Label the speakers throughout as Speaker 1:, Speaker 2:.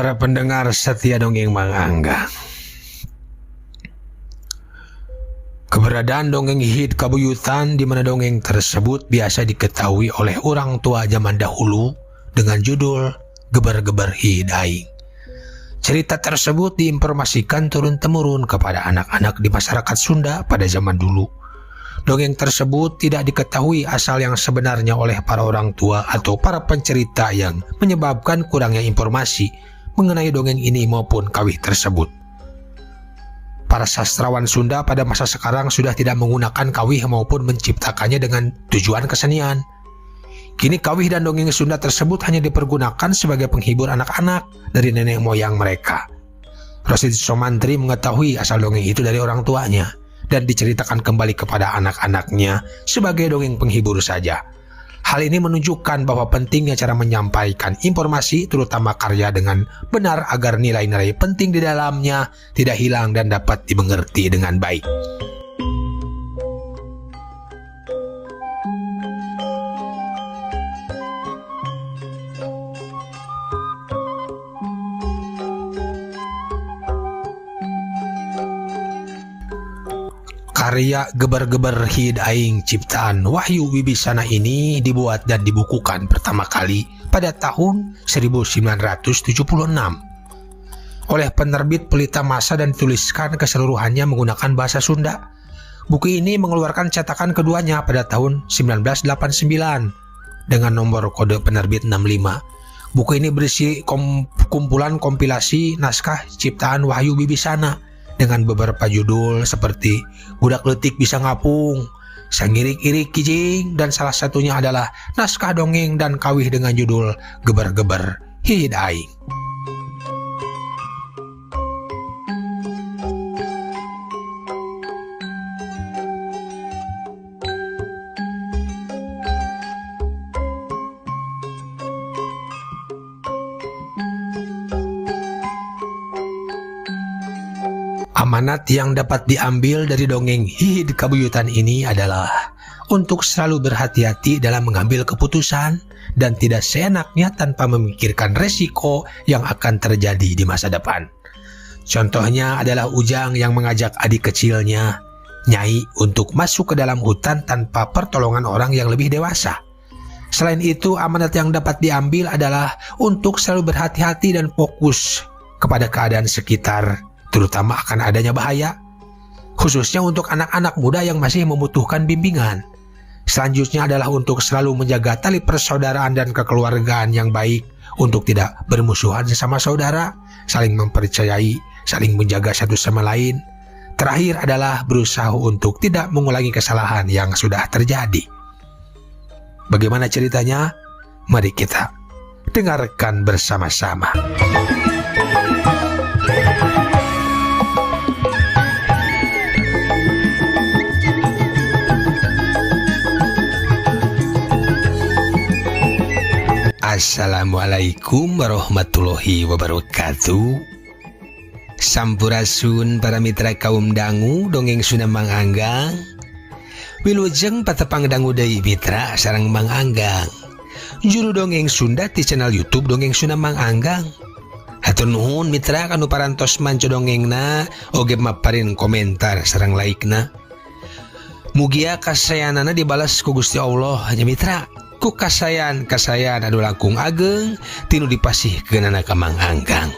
Speaker 1: Para pendengar setia dongeng Mang Anggang. Keberadaan dongeng Hihid Kabuyutan di mana dongeng tersebut biasa diketahui oleh orang tua zaman dahulu dengan judul Geber-Geber Hihid Aing. Cerita tersebut diinformasikan turun-temurun kepada anak-anak di masyarakat Sunda pada zaman dulu. Dongeng tersebut tidak diketahui asal yang sebenarnya oleh para orang tua atau para pencerita yang menyebabkan kurangnya informasi mengenai dongeng ini maupun kawih tersebut. Para sastrawan Sunda pada masa sekarang sudah tidak menggunakan kawih maupun menciptakannya dengan tujuan kesenian. Kini kawih dan dongeng Sunda tersebut hanya dipergunakan sebagai penghibur anak-anak dari nenek moyang mereka. Rosid Somantri mengetahui asal dongeng itu dari orang tuanya dan diceritakan kembali kepada anak-anaknya sebagai dongeng penghibur saja. Hal ini menunjukkan bahwa pentingnya cara menyampaikan informasi, terutama karya, dengan benar agar nilai-nilai penting di dalamnya tidak hilang dan dapat dimengerti dengan baik. Karya Geber-Geber Hihid Aing ciptaan Wahyu Wibisana ini dibuat dan dibukukan pertama kali pada tahun 1976 oleh penerbit Pelita Masa dan dituliskan keseluruhannya menggunakan bahasa Sunda. Buku ini mengeluarkan cetakan keduanya pada tahun 1989 dengan nomor kode penerbit 65. Buku ini berisi kumpulan kompilasi naskah ciptaan Wahyu Wibisana dengan beberapa judul seperti Budak Leutik Bisa Ngapung, Sangirik-irik Kijing, dan salah satunya adalah naskah dongeng dan kawih dengan judul Geber-Geber Hihid Aing. Amanat yang dapat diambil dari dongeng Hihid Kabuyutan ini adalah untuk selalu berhati-hati dalam mengambil keputusan dan tidak seenaknya tanpa memikirkan resiko yang akan terjadi di masa depan. Contohnya adalah Ujang yang mengajak adik kecilnya, Nyai, untuk masuk ke dalam hutan tanpa pertolongan orang yang lebih dewasa. Selain itu, amanat yang dapat diambil adalah untuk selalu berhati-hati dan fokus kepada keadaan sekitar, terutama akan adanya bahaya, khususnya untuk anak-anak muda yang masih membutuhkan bimbingan. Selanjutnya adalah untuk selalu menjaga tali persaudaraan dan kekeluargaan yang baik, untuk tidak bermusuhan sesama saudara, saling mempercayai, saling menjaga satu sama lain. Terakhir adalah berusaha untuk tidak mengulangi kesalahan yang sudah terjadi. Bagaimana ceritanya? Mari kita dengarkan bersama-sama. Assalamualaikum warahmatullahi wabarakatuh. Sampurasun para mitra kaum dangu dongeng Sunda Mang Anggang. Wilujeng patepang dangu deui mitra sareng Mang Anggang. Juru dongeng Sunda di channel YouTube Dongeng Sunda Mang Anggang. Hatur nuhun mitra kanu parantos manco dongengna oge maparin komentar sareng like-na. Mugia kasayanana dibalas ku Gusti Allah nya mitra. Ku kasayan kasayan anu langkung ageng tinu dipasihkeunana ka Mang Anggang.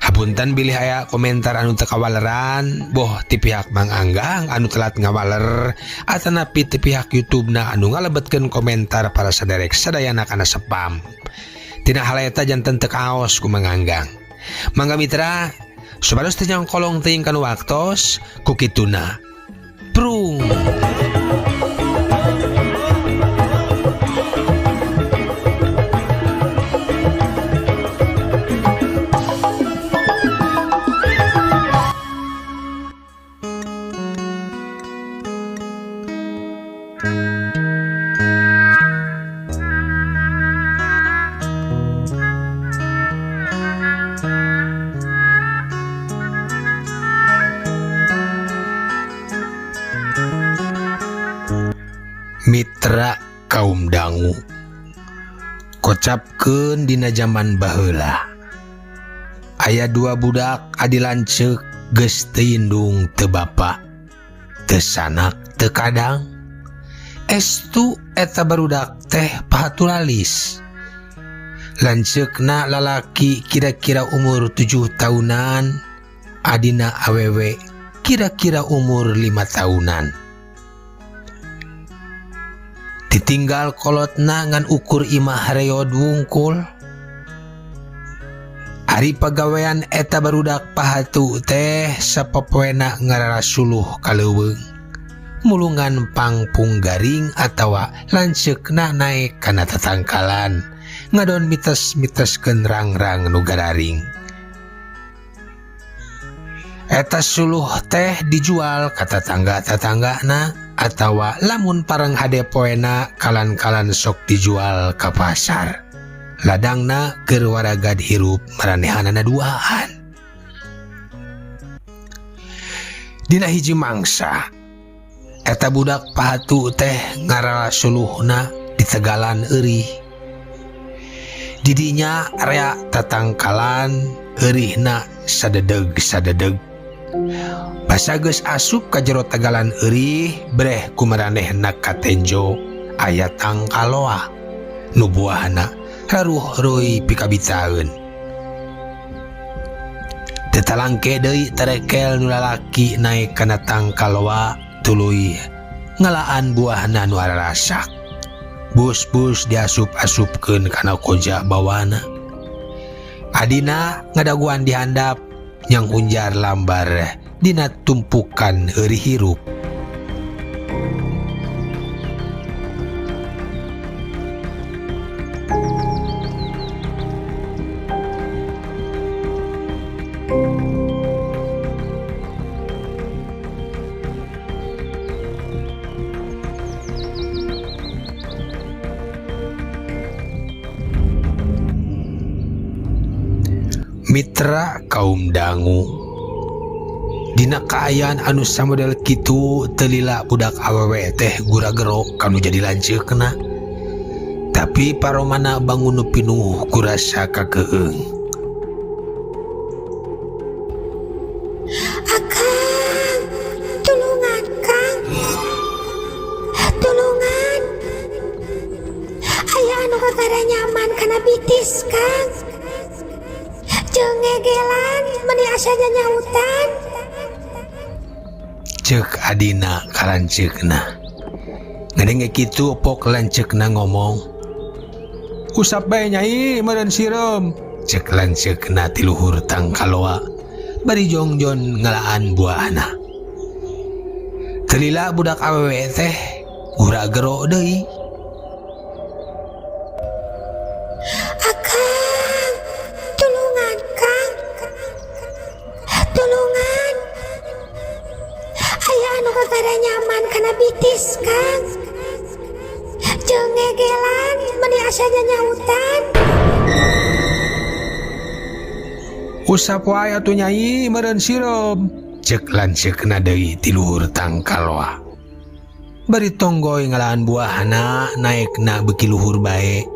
Speaker 1: Hapunten bilih aya komentar anu teu kawaleran, boh ti pihak Mang Anggang anu telat ngawaler atanapi ti pihak YouTube-na anu ngalebetkeun komentar para saderek sadayana kana spam. Tina hal eta janten teu kaos ku Mang Anggang. Mangga mitra, supados teu nyangkolong teuing kanu waktos, ku kituna. Prung. Mitra kaum dangu kocapkeun dina zaman baheula. Aya dua budak adi lanceuk geus teu indung teu bapa, teu sanak teu kadang. Estu eta barudak teh pahatu lalis. Lanceukna lalaki kira-kira umur 7 tahunan, adina awewe kira-kira umur 5 tahunan. Ditinggal kolotna ngan ukur imah reod wungkul. Ari pagawean eta barudak pahatu teh sapopoena ngararasuluh ka leuweung. Mulungan pangpung garing atawa lanceukna naek kana tatangkalan, ngadon mites-miteskeun rang-rang nu gararing. Eta suluh teh dijual ka tatangga-tatanggana atawa lamun pareng hade poena kalan-kalan sok dijual ka pasar. Ladangna keur waragad hirup maranehanana duaan. Dina hiji mangsa eta budak pahatu teh ngarasuluhna di tegalan eurih. Didinya rea tatangkalan eurihna sadedeg-sadedeg. Basa geus asup ka jero tegalan eurih breh kumaranehna katenjo aya tangkaloa nu buahna raruh-ruy pikabitaeun. Teu talangke deui terekel nu lalaki naek kana tangkaloa tuluy ngalaan buahna nu ararasak. Bus-bus diasup-asupkeun kana koja bawana. Adina ngadaguan dihandap yang hunjar lambar dina tumpukan eurih hirup. Mitra kaum dangu dina kaayaan anu samodel kitu teu lila budak awewe teh gura-gero kanu jadi lanceukna. Tapi paromana bangun nu pinuh kurasa kakeung.
Speaker 2: Akang, tulungan Kang, tulungan. Aya anu kakara nyaman kana bitis Kang. Jeung ngegelan meni asa nyanyautan.
Speaker 1: Ceuk adina ka lanceukna. Ngadenge kitu pok lanceukna ngomong. Usap bae nyai meureun sireum. Ceuk lanceukna ti luhur tangkaloa bari jongjon ngalaan buahna. Teu lila budak awewe teh gura-gero deui.
Speaker 2: Akang, tulungan Kang, tulungan. Aya anu kakara nyaman kana bitis Kang. Jeung ngegelan meni asa nyanyautan.
Speaker 1: Usap wae atuh nyai meureun sireum. Ceuk lanceukna deui ti luhur tangkaloa. Bari tonggoy ngalaan buahna naekna beuki luhur bae.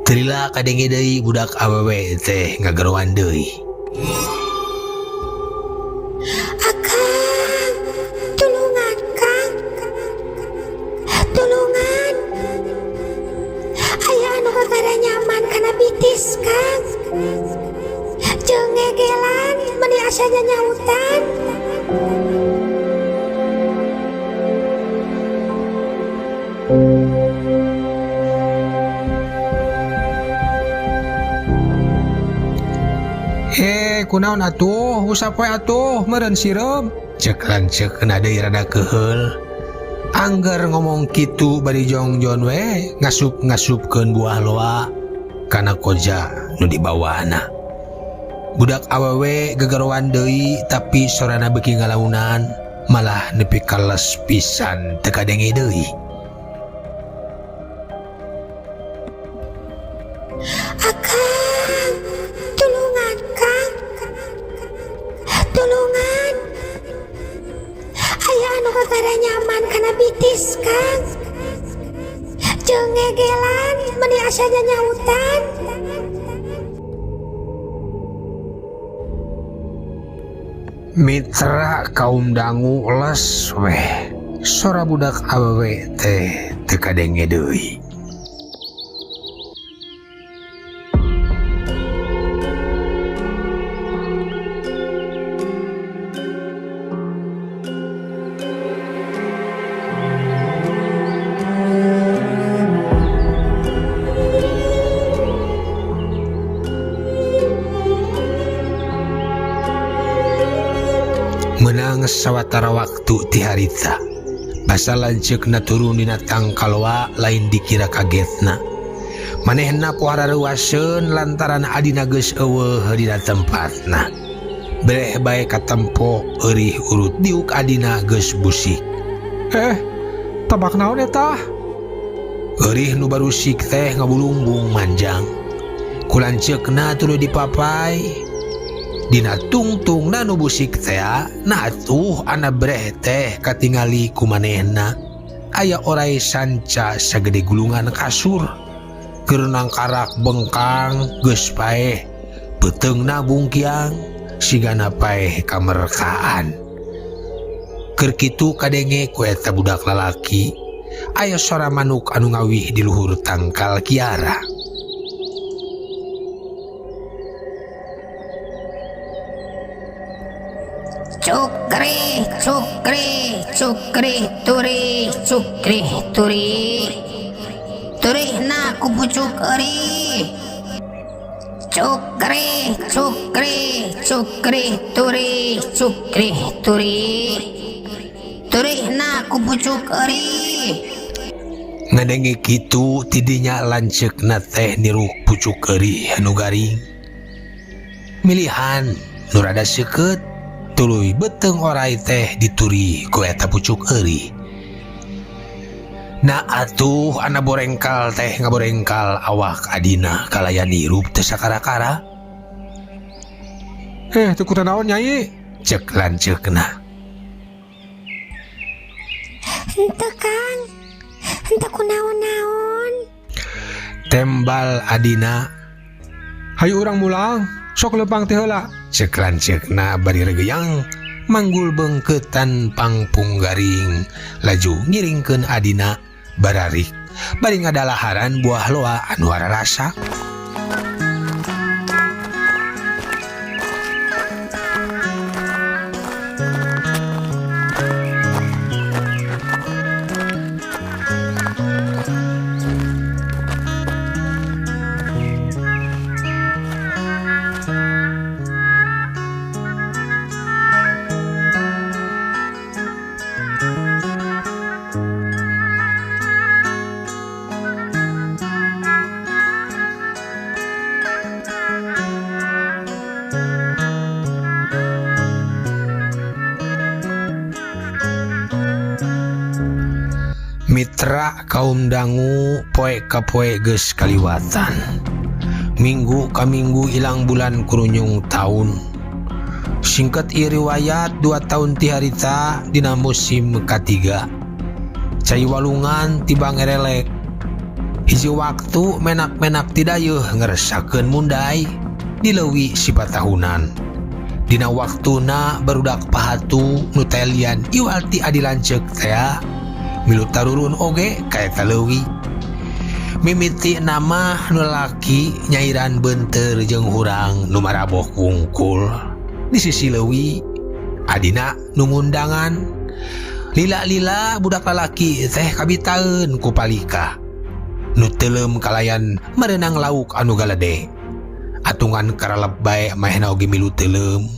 Speaker 1: Teu lila kadenge deui budak awewe teh ngageroan deui.
Speaker 2: Akang, tulungan Kang, tulungan. Aya anu kakara nyaman kana bitis Kang. Jeung ngegelan meni asa nyanyautan.
Speaker 1: Kunaon atuh, usap we atuh meureun sireum. Ceuk lanceukna deui rada keuheul. Angger ngomong kitu bari jongjon we ngasup-ngasupkeun buah loa kana koja nu dibawana. Budak awewe gegeroan deui tapi sorana beuki ngalaunan malah nepi ka les pisan teu kadenge deui.
Speaker 2: Akang, tulungan Kang, tulungan. Aya anu kakara nyaman kana bitis Kang. Jeung ngegelan meni asa nyanyautan.
Speaker 1: Mitra kaum dangu les weh sora budak awewe teh teu kadenge deui. Menang sawatara waktu ti harita basa lanceukna turun dina tangkaloa lain dikira kagetna manehna pohara reuaseun lantaran adina geus eueuh dina tempatna beleh bae katempo eurih urut diuk adina geus busik.
Speaker 3: Tabak naon eta?
Speaker 1: Eurih nu barusik teh ngabulungbung manjang ku lanceukna tuluy dipapai dina tungtungna nu busik teh nah atuh ana breh teh katingali ku manehna aya orai sanca sagede gulungan kasur keur nangkarak bengkang geus paeh beuteungna bungkiang sigana paeh kamerkaan keur kitu kadenge ku eta budak lalaki aya sora manuk anu ngawih di luhur tangkal kiara.
Speaker 2: Cukri, cukri, cukri, turi, cukri, turi. Turihna ku pucuk euri. Cukri, cukri, cukri, turi, cukri, turi. Turihna ku pucuk euri.
Speaker 1: Ngadenge kitu tidinya lanceukna teh niruk pucuk euri anu garing. Milihan nu rada seukeut tuluy beuteung orai teh dituri ku eta pucuk euri. Nah atuh ana borengkal teh ngaborengkal awak adina kalayan hirup teu sakara-kara.
Speaker 3: Teu kunaon nyai?
Speaker 1: Cek lanceukna.
Speaker 2: Henteu Kang, henteu kunaon-naon.
Speaker 1: Tembal adina.
Speaker 3: Hayu urang mulang, sok lempang teh heula.
Speaker 1: Cek lanceukna bari regeyang manggul beungkeutan pangpung garing laju ngiringkeun adina bararik bari ngadalaharan buah loa anu ararasa. Mitra kaum dangu poe ka poe geus kaliwatan. Minggu ka minggu ilang bulan kurunyung taun. Singkat ieu riwayat 2 tahun ti harita dina musim katiga. Cai walungan tiba ngerelek. Hiji waktu menak-menak ti dayeuh ngeresakeun mundai di leuwi sipatahunan. Dina waktuna barudak pahatu nu telian iwal ti adi lanceuk tea milu tarurun oge ka eta leuwi. Mimiti nama nu lalaki nyairan beunteur jeung hurang nu maraboh wungkul. Di sisi leuwi adina nu ngundangan. Lila-lila budak lalaki teh kabitaeun ku palika. Nu teuleum kalayan merenang lauk anu galede. Atungan karalep bae mahena oge milu teuleum.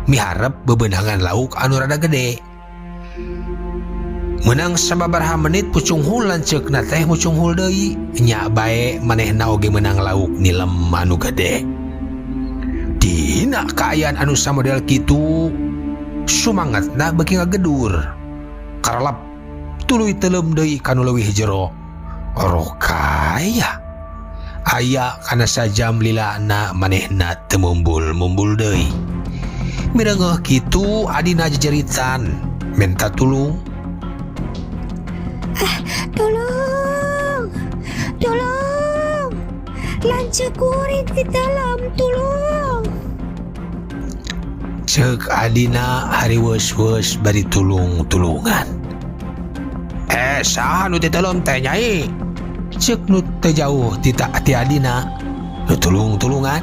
Speaker 1: Miharep bebenangan lauk anu rada gede. Menang sababaraha menit pucunghul lanceukna teh mucunghul deui nya bae manehna oge menang lauk nilem anu gede. Dina kaayaan anu samodel kitu sumangatna beuki ngagedur. Karalap tuluy teuleum deui kanu leuwih jero. Orokaya aya kana sajam lilana manehna teu mumbul-mumbul deui. Mirengeuh kitu adina jejeritan minta tulung.
Speaker 2: Tolong, tolong, lanceuk kuring di dalam, tolong.
Speaker 1: Ceuk adina hariweus-weus bari tulung-tulungan. Eh, saha nu titelem teh Nyai? Ceuk nu teu jauh ti ti adina nu tulung-tulungan.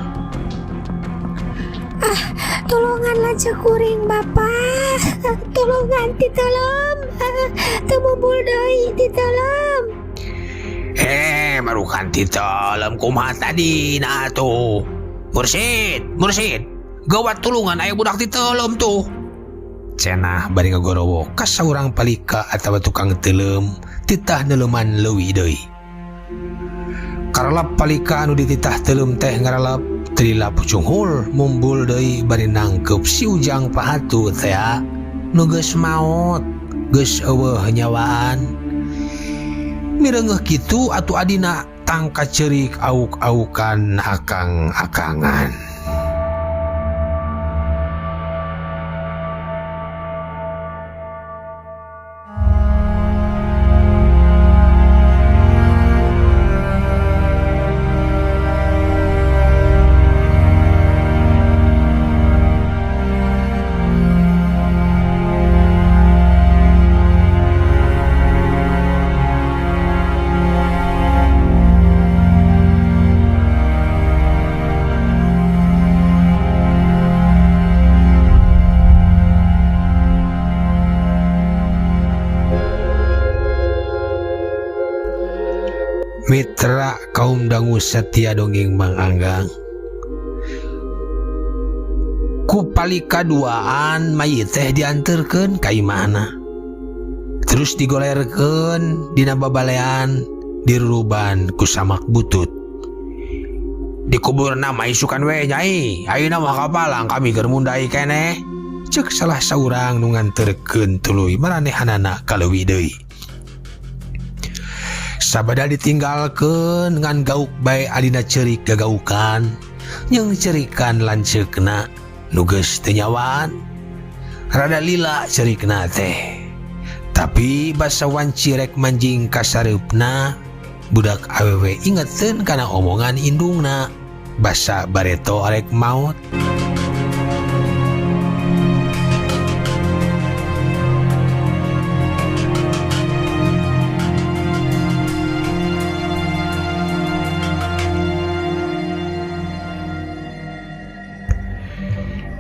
Speaker 2: Ah, tulungan lanceuk kuring Bapak. Tulungan titelem. Teu mumbul deui titelem.
Speaker 1: Eh, marukan titelem kumaha tadi nah tuh. Mursid, mursid. Gawat tulungan aya budak titelem tuh. Cenah bari ngagorowok ka saurang palika atawa tukang teuleum titah neuleuman leuwih deui. Karalap palika anu dititah teuleum teh ngaralap teu lila pucunghul mumbul deui bari nangkeup si Ujang Pahatu teh nu geus maot, geus euweuh nyawaan. Mireungeuh kitu atuh adina tangka ceurik auk-aukan akang-akangan. Mitra kaum dangu setia dongeng Mang Anggang, ku palika duaan mayit teh dianterkeun ka imahna, terus digolerkeun dina babalean diruruban ku samak butut, dikuburna mah isukan we Nyai, ayeuna mah kapalang kami keur mundai keneh, ceuk salah saurang nu nganterkeun tuluy maranehanana ka leuwih deui. Sabada ditinggalkeun ngan gauk bae adina ceurik gagaukan jeung cerikan lanceukna nu geus teu nyawaan. Rada lila cerikna teh, tapi basa wanci rek manjing ka sareupna budak awewe ingeteun kana omongan indungna basa bareto arek maot.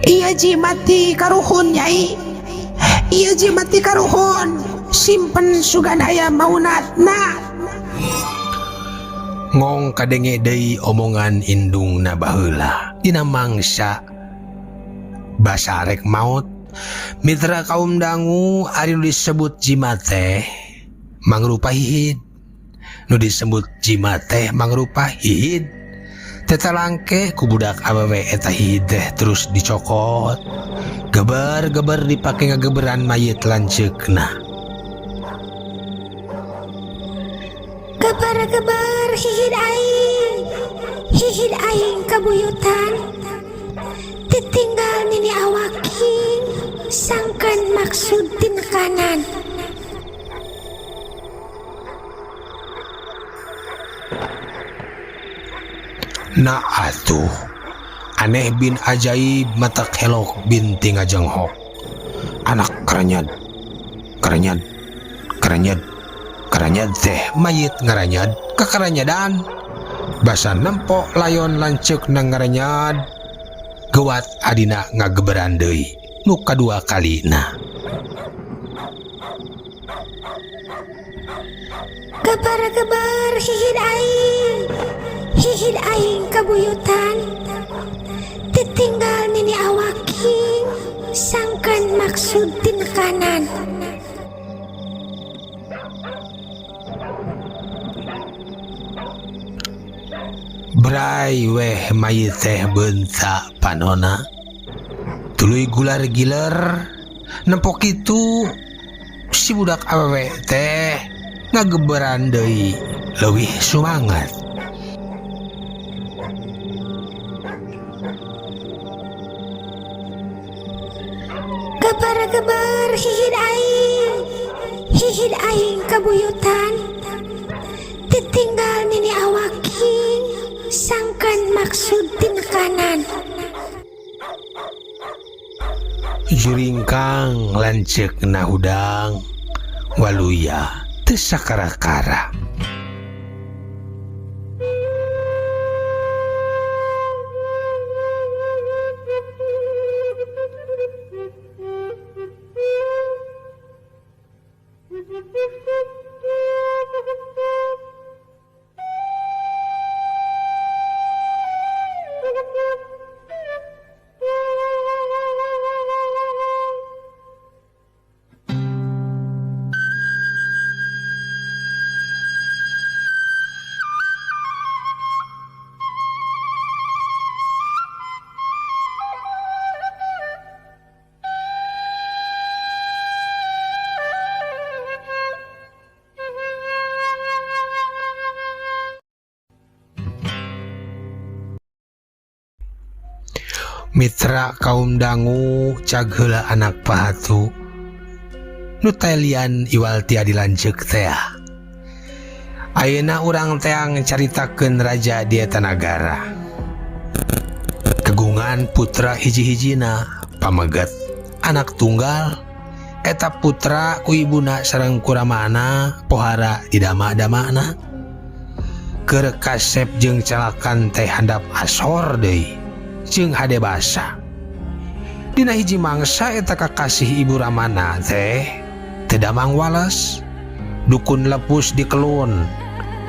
Speaker 4: Iya jimat ti karuhun Nyai. Iya jimat ti karuhun. Simpen sugan aya maunatna.
Speaker 1: Ngong kadenge deui omongan indungna baheula dina mangsa basa rek maot. Mitra kaum dangu, ari nu disebut jimat teh mangrupa hihid. Nu disebut jimat teh mangrupa hihid. Tetalangke ku budak awewe eta hihid teh terus dicokot. Geber-geber dipake ngageberan mayit lanceukna.
Speaker 2: Geber-geber hihid aing. Hihid aing kabuyutan. Ditinggal nini awaking sangkan maksud tinekanan.
Speaker 1: Nah atuh aneh bin ajaib matak helok binti ngajenghok. Anak karanyad karanyad karanyad karanyad teh mayit ngaranyad kakaranyadan. Basa nempok layon lanceuk na ngaranyad gewat adina ngageberan deui nu kadua kalina.
Speaker 2: Gebar-gebar hihid aing. Hihid aing kabuyutan. Ditinggal nini awaking sangkan maksud tinekanan.
Speaker 1: Bray weh mayit teh bentak panona. Tuluy gular giler nempok itu si budak awewe teh ngageberan deui leuwih sumangat.
Speaker 2: Gebar-gebar hihid aing. Hihid aing kabuyutan. Ditinggal nini awaking sangkan maksud tinekanan.
Speaker 1: Juringkang lanceukna hudang waluya teu sakara-kara. Mitra kaum dangu cag heula anak pahatu nu telian iwal tia dilanceuk tea. Ayeuna urang teang caritakeun raja di eta nagara. Kagungan putra hiji-hijina pameget anak tunggal eta putra ku ibuna sareng kuramana pohara di dama-damana. Keur kasep jeung calakan teh handap asor deui jeung hade basa. Dina hiji mangsa eta kakasih ibu ramana teh teu damang wales. Dukun lepus dikelun,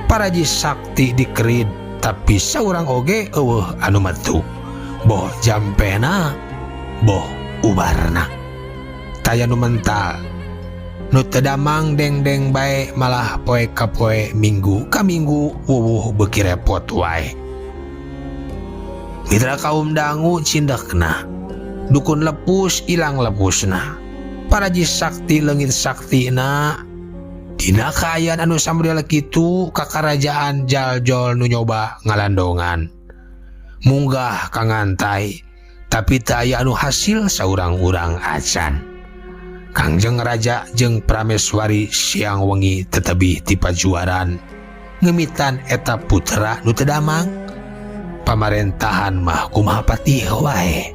Speaker 1: paraji sakti dikerid, tapi saurang oge eueuh anu metu. Boh jampena, boh ubarna. Taya nu mental, nu teu damang dengdeng bae malah poe ka poe minggu ka minggu wuwuh beuki repot wae. Mitra kaum dangu cindekna, dukun lepus ilang lepusna, paraji sakti leungit saktina. Dina kaayaan anu samodel kitu kakarajaan jaljol nu nyoba ngalandongan. Munggah ka ngantai, tapi teu aya anu hasil saurang-urang acan. Kangjeng Raja jeung Prameswari siang wengi tetebih ti pajuaran ngemitan eta putra nu teu damang. Pamarentahan mah kumaha patih wae.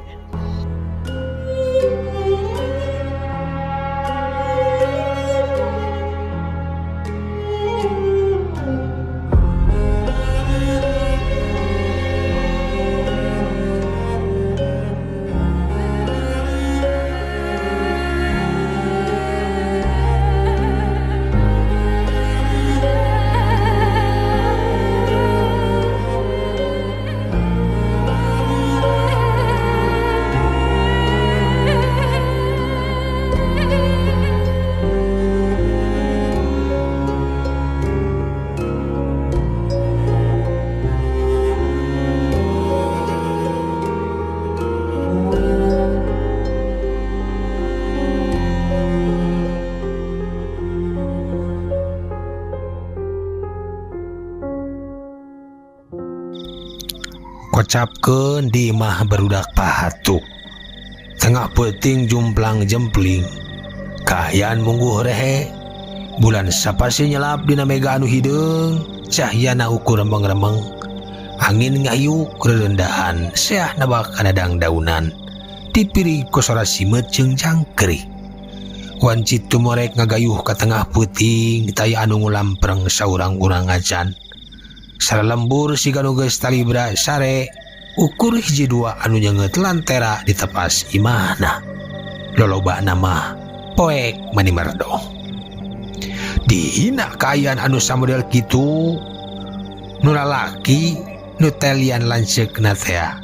Speaker 1: Kocapkeun di imah barudak pahatu. Tengah peuting jumplang jempling. Kaayaan mungguh rehe. Bulan sapasi nyelap dina mega anu hideung, cahyana ukur remeng-remeng. Angin ngayuk rerendahan, seah nabak kana dangdaunan. Dipiri ku sora simeut jeung jangkrik. Wanci tumorek ngagayuh ka tengah peuting, taya anu ngulampreng saurang-urang acan. Saralembur siga nu geus talibra sare, ukur hiji dua anu nyeungeut lantera di tepas imahna. Lolobana mah poek mani merdo. Dihina kaayaan anu samodel kitu, nu lalaki nu telian lanceukna tea.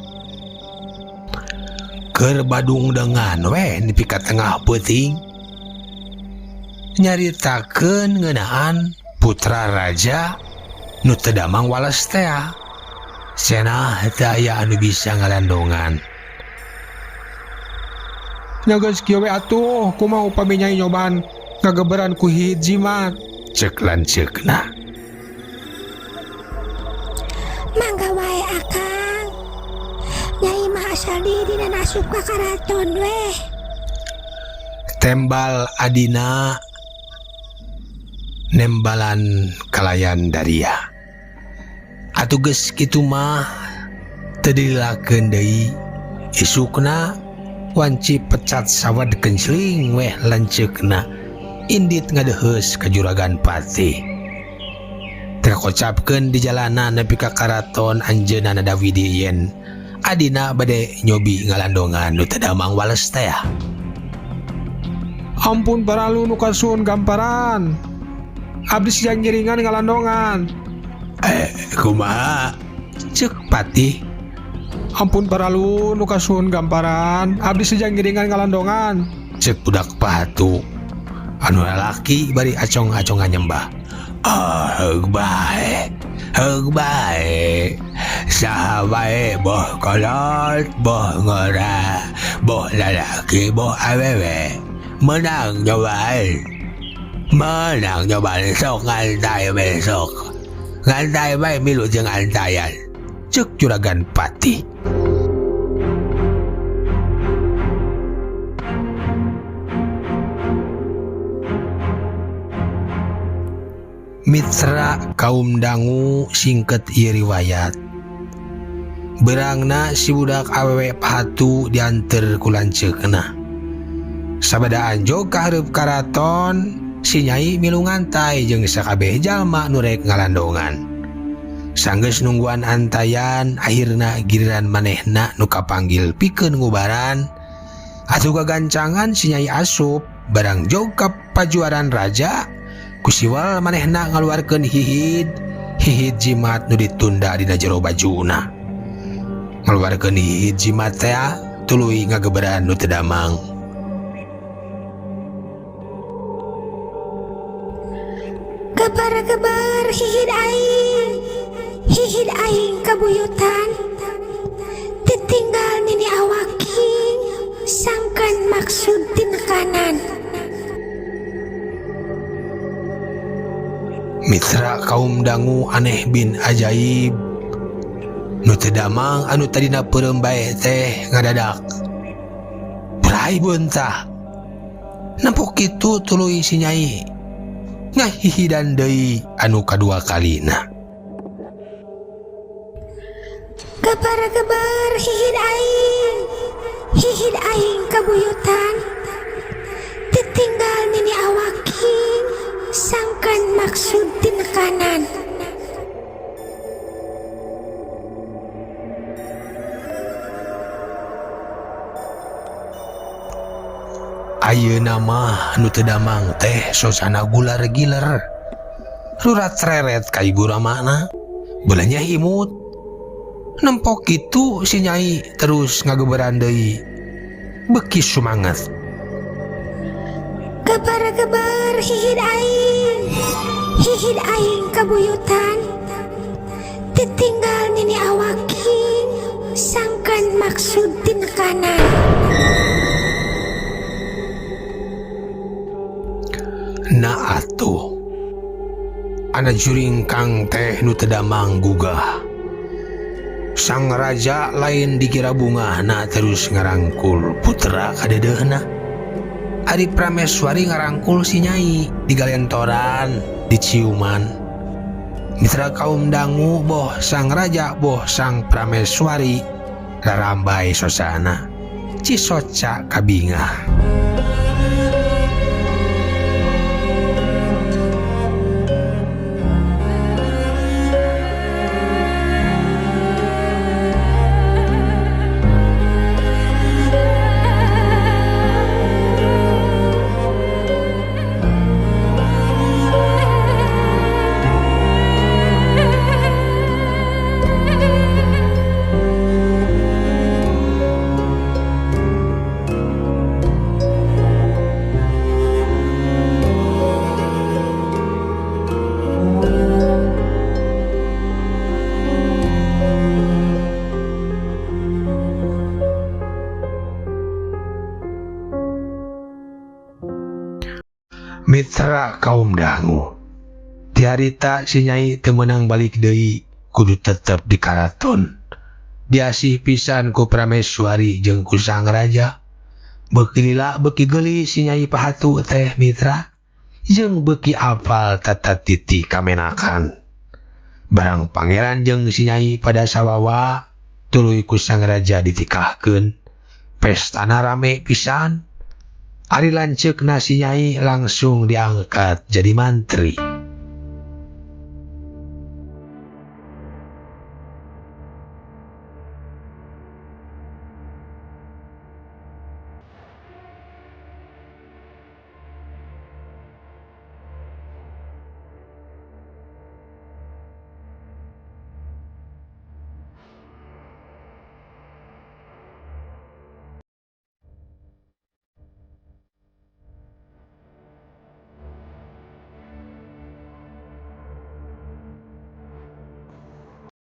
Speaker 1: Keur badung dengan we nepi ka tengah peuting. Nyaritakeun ngeunaan putra raja nu teu damang wales tea. Cenah teu aya anu bisa ngalandongan.
Speaker 3: Nya geus kieu we atuh, kumaha upami nyai nyobaan ngageberan ku hiji jimat.
Speaker 1: Cek lanceukna.
Speaker 2: Mangga wae akang. Nyai mah asal dina asup ka karaton weh.
Speaker 1: Tembal adina nembalan kalayan daria. Atuh geus kitu mah teu dilakeun deui. Isukna Wanci pecat sawad kencling weh lanceukna indit ngadeheus ka juragan patih. Teu kocapkeun di jalanan nepi ka karaton anjeunna nadawidi yen adina bade nyobi ngalandongan nu teu damang wales teh.
Speaker 3: Ampun paralu nu kasuhun gamparan. Abdi sejang ngiringan ngalandongan.
Speaker 1: Kumaha? Cek patih.
Speaker 3: Ampun paralu nu kasuhun gamparan. Abdi sejang ngiringan ngalandongan.
Speaker 1: Cek budak pahatu. Anu lalaki bari acong-acongan nyembah. Ah, heug bae. Heug bae. Saha bae boh kolot, boh ngora, boh lalaki, boh awewe. Menang nyobaan. Menang nyobaan sok ngantay besok. Ngantay bae milu jeung antayan. Cek juragan patih. Mitra kaum dangu singket ieu riwayat. Berangna si budak awewe pahatu dianter ku lanceukna. Sabada anjog ka hareup karaton, si nyai milu ngantay jeung sakabeh jalma nu rek ngalandongan. Sanggeus nungguan antayan, akhirna giliran manehna nu kapanggil pikeun ngubaran. Atuh gagancangan si nyai asup barang jog ka pajuaran raja. Kusiwal manehna ngaluarkeun hihid, hihid jimat nu ditunda dina jero bajuna. Ngaluarkeun hihid jimat teh tuluy ngageberan nu teu damang.
Speaker 2: Gebar-gebar hihid aing. Hihid aing kabuyutan. Ditinggal nini awaking sangkan maksud tinekanan.
Speaker 1: Mitra kaum dangu aneh bin ajaib. Nu teu damang anu tadina peureum bae teh ngadadak. Berai beunta. Nempok kitu tuluy si nyai ngahihidan deui anu kadua kalina.
Speaker 2: Gebar-gebar hihid aing. Hihid aing kabuyutan. Ditinggal nini awaking sangkan maksud tinekanan.
Speaker 1: Ayeuna mah nu teu damang teh sosana gular giler. Rurat reret ka ibu ramana. Belanya imut. Nempok kitu si nyai terus ngageberan deui. Beuki sumanget.
Speaker 2: Gebar-gebar hihid aing. Hihid aing kabuyutan. Ditinggal nini awaking sangkan maksud tinekanan.
Speaker 1: Na atuh. Ana juring kang teh nu teu damang gugah. Sang raja lain dikira bungahna terus ngarangkul putra kadeudeuhna. Ari Prameswari ngarangkul si nyai digalentoran, diciuman. Mitra kaum dangu boh sang raja boh sang Prameswari rarambai sosana. Cisoca kabingah. Mitra kaum dangu. Tiarita si nyai teu meunang balik deui, kudu tetep di karaton. Diasih pisan ku Prameswari jeung ku sang raja. Beuki lila beuki geulis si nyai pahatu teh mitra, jeung beuki apal tata titi kamenakan. Barang pangeran jeung si nyai pada sawawa, tuluy ku sang raja ditikahkeun. Pestana rame pisan. Ari lanceukna si Nyai langsung diangkat jadi mantri.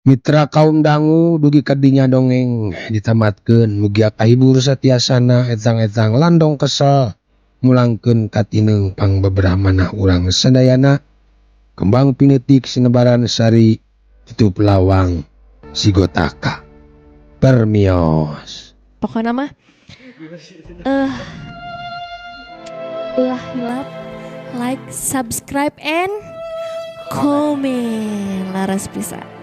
Speaker 1: Mitra kaum dangu, dugi kadinya dongeng ditamatkeun. Mugia kahibur satiasana, etang-etang landong kesel mulangkeun katineng pangbeberah manah urang sadayana. Kembang pinetik sinebaran sari, tutup lawang sigotaka. Permios.
Speaker 5: Pokoknya mah ulah hilap like, subscribe, and comment. Laras pisan.